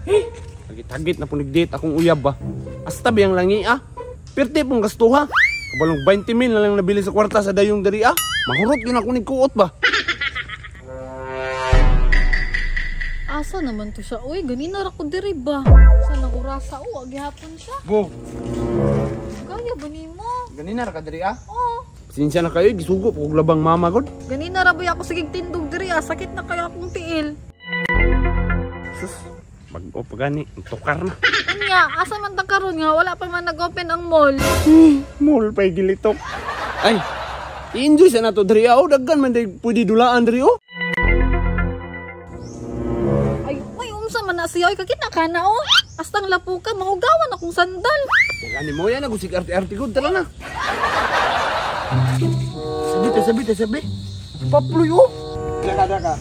Eh, tagit-tagit na po nag-date akong uyab ba. Asta biyang langi ah. Pirti pong gastuha. Kabalong 20 mil na lang nabili sa kwarta sa dayong diri ah. Mahurot yun ako nagkuot ba. Asa naman to siya? Uy, ganina ra ko diri ba? Sa nang orasa o, gihapon siya. Go. Gaya ba nimo? Ganina ra ka diri ah? Oo. Pasensya na kayo, gisugo po og labang mama god. Ganina ra ba ako sigig tindog diri ah. Sakit na kaya akong tiil. Sus, bag-o pa gani, tukar na. Unya, asa man ta karon nga wala pa man nag-open ang mall. Mall pa'y gilitok. Ay, i-enjoy sa nato diri ah. Oh, daggan man day pwede dulaan diri oh. Ay, uy, unsa man na siya? Oy, kakita ka na oh. Astang lapu ka, mahugawan akong sandal. Gani mo yan, ako sig arte-arte god, tara na. Sabi, sabi, sabi. Paploy oh. Daka, daka.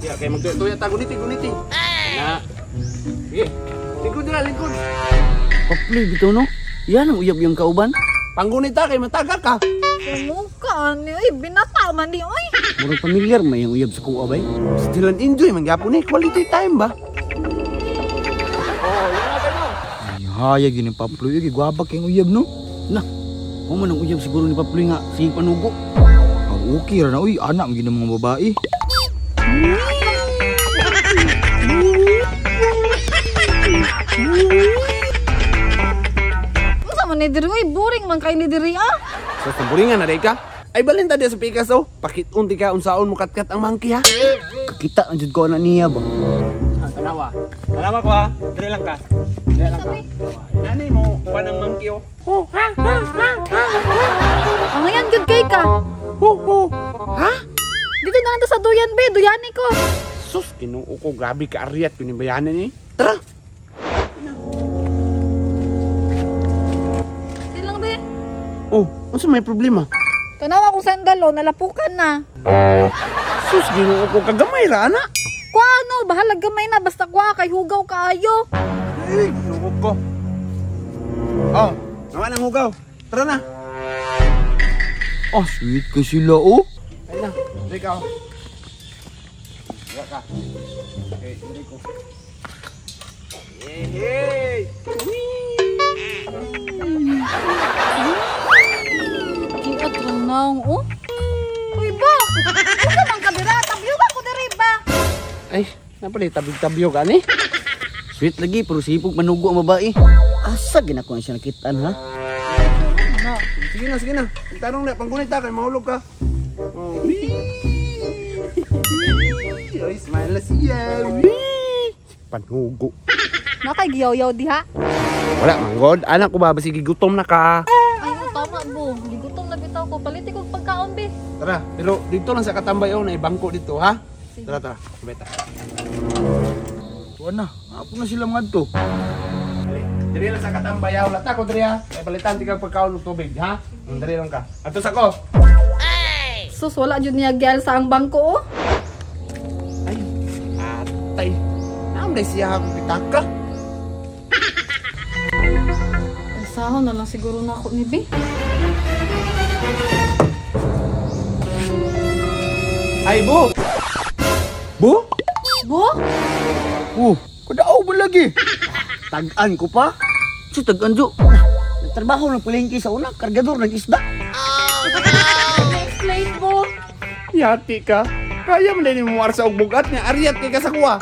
Ya, kay magtuya ta guniti, guniti. Na. Sige. Lingkod na, lingkod. Paploy bitaw no. Yan ang uyab yung kauban. Panggunita kay mataga ka. Kumuka ani, oy, binata man di oy. Murag pamilyar may ang uyab sa kuwa bay. Still an enjoy man gyapon eh, quality time ba? Oh, yun na kayo. Ay, hayag yun yung Paploy. Uy, gwaba kayong uyab no. Na, mo man ang uyab siguro ni Paploy nga. Sige panugo. Ah, okay ra na uy, anak mo gina mga babae. Unsa man ni diri oy, boring man kay ni diri ah. Sa tamburingan na day ka. Ay balin ta diya sa pikas oh. Pakit-unti ka unsaon mo katkat ang monkey ha. Kakita ang jud ko na niya ba. Tanawa. Tanawa ko ha. Dili lang ka. Dili lang ka. Nani mo kuan ang monkey oh. Oh, ha ha ha ha. Ang ngayon gud kay ka. Ho ho. Ha? Dito na lang ta sa duyan be, duyani ko. Sus, Ginoo ko, grabe ka aryat kunibayanan ni. Tara. Di lang be. Oh, unsa may problema? Tanawa akong sandal oh, nalapukan na. Sus, Ginoo ko, kagamay ra ana. Kuha ano, bahala gamay na basta kuha kay hugaw kaayo. Ay, Ginoo ko. Oh, nawa nang hugaw. Tara na. Ah, sweet kay sila oh. Ay na, dali ka oh. Dali ka. Okay, dali ko. Hey, hey. Kiat lang naong oh. Uy ba? Unsa man ka dira? Tabyo ba ko diri ba? Ay, napali tabig-tabyo ka ni. Sweet lagi pero sipog manugo ang babae. Asa ginakuha siya nakitaan ha? Na. Sige na, sige na. Tanong na, panggunit ta kay mahulog ka. Oh. Ay, smile na siya. Panugo. Nakay giyaw-yaw diha. Wala man god, anak ko ba basig gutom na ka. Ay, oh, tama bo. Gigutom na bitaw ko. Palit ko pagkaon be. Tara, pero dito lang sa katambay oh, na ibangko dito ha. Tara, tara. Beta. Tuwa na, apo na sila mga to. Diri lang sa katambay ah, wala ta ko diri ha. Kay palitan ti kag pagkaon og tubig ha. Diri lang ka. Ato sa ko. Sus, wala jud niya gyal sa ang bangko oh. Ay, atay. Naam day siya akong pitaka. Sahon na lang siguro na ako ni be. Ay, bu. Bu? Bu? Oh, kadao ba lagi? Tag-an ko pa? Si tag-an jo. Nagtrabaho ng palengke sa una, kargador ng isda. Explain bo. Yati ka. Kaya man din mo arsa og bugat niya. Ariat kay ka sa kuha.